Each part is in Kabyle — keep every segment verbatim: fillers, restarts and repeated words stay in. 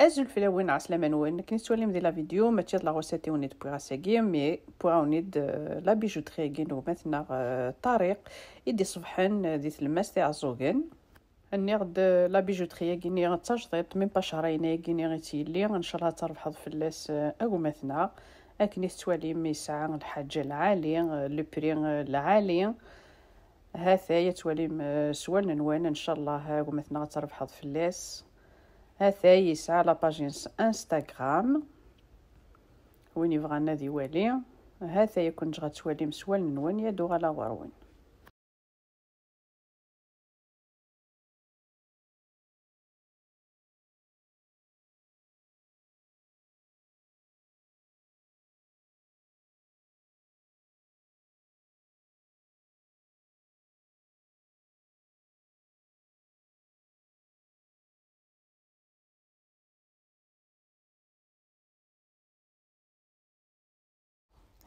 Azul fell-awen, ɛeslama-nwen. Akken i tettwalim di la vidéo, mačči d la recette i wen-id-wwiɣ ass-agi, mais wwiɣ-awen-id, euh, la bijouterie-agi n gma-tneɣ, euh, Ṭariq, i d-iṣebḥen, euh, di tlemmast Iɛeẓẓugen. Nniɣ-d, euh, la bijouterie-agi-nni d tajdiṭ, même pas cehrayen-agi-nni i tt-yelli, ncallah ad trebḥeḍ fell-as, euh, a gma-tneɣ. Akken i tettwalim, yesɛa lḥaǧa lɛali, euh, le prix, euh, lɛali. Ha-t-ay, ad twalim, euh, s wallen-nwen, ncallah, a gma-tneɣ ad trebḥeḍ fell-as. Ha-t-ay, yesɛa la page-ines Instagram. Win yebɣan ad iwali, ha-t-ay, ad ken-ǧǧeɣ ad twalim s wallen-nwen, ad uɣaleɣ ɣer-wen.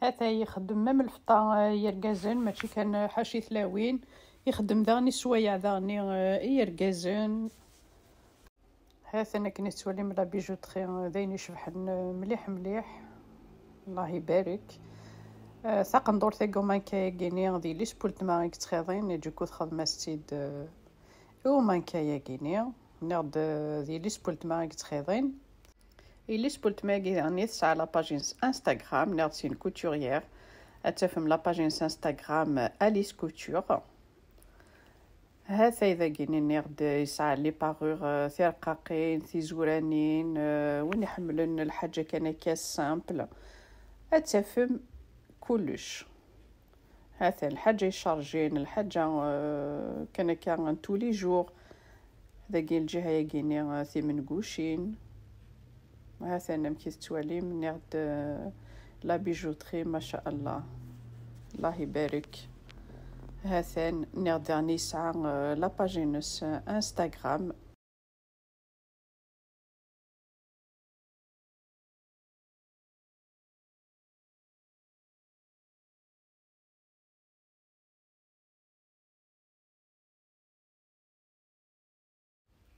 Ha-t-ay ixeddem même lfeṭṭa, eh, i yergazen, mačči kan ḥaci tlawin, ixeddem daɣen i sswayeɛ daɣen, eh, i yergazen. Ha-t-an akken i tettwalim la bijouterie, eh, d ayen icebḥen, eh, mliḥ mliḥ. Allah ibarek. Eh, taqendurt-agi umanka-agi-ni d yelli-s n weltma i yettxiḍin, i d-yekku texdem-as-tt-id, eh, i umanka-agi-ni. Nniɣ-d, eh, d yelli-s n weltma i yettxiḍin. Yelli-s n weltma-agi daɣen tesɛa la page-ines Instagram, nniɣ-d c'est une couturière. Ad tafem la page-ines Instagram, eh, Alice Couture. Ha-t-ay dagi-ni nniɣ-d yesɛa les parures, eh, tirqaqin, tizuranin, eh, win iḥemmlen lḥaǧa kan akka simple. Ad tafem kullec. Ha-t-an lḥaǧa icharjin, lḥaǧa, eh, kan akka n tous les jours. Dagi lǧiha-yagi-ni, eh, timengucin. Ha-t-an amek i tettwalim, nniɣ-d, eh, la bijouterie, ma sha Allah. Allah ibarek. Ha-t-an, nniɣ-d daɣen yesɛa, eh, la page-ines, eh, Instagram.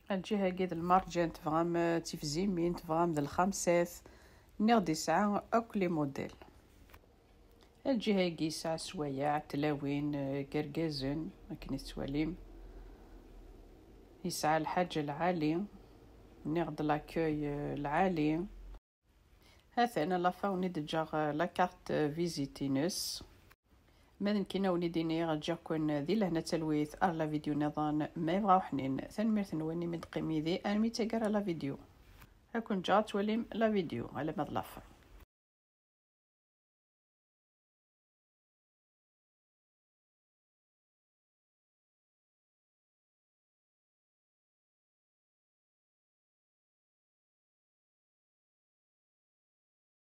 Lǧiha-agi d lmarǧan, tebɣam, eh, tifzimin, tebɣam d lxamsat. Nniɣ-d yesɛa akk les modèles. Lǧiha-agi yesɛa sswayeɛ, tlawin, eh, n yergazen, akken i tettwalim. Yesɛa lḥaǧa lɛali, nniɣ-d l'accueil, eh, lɛali. Ha-t-an, à la fin, wen-id-ǧǧeɣ, eh, la carte, eh, visite-ines. Ma d nekkini a wen-id-iniɣ, ǧǧiɣ-ken di lehna d talwit ar la vidéo nniḍen, ma yebɣa uḥnin. Tanemmirt-nwen imi d-teqqim yid-i armi d taggara la vidéo. Ad ken-ǧǧeɣ ad twalim la vidéo alamma d la fin.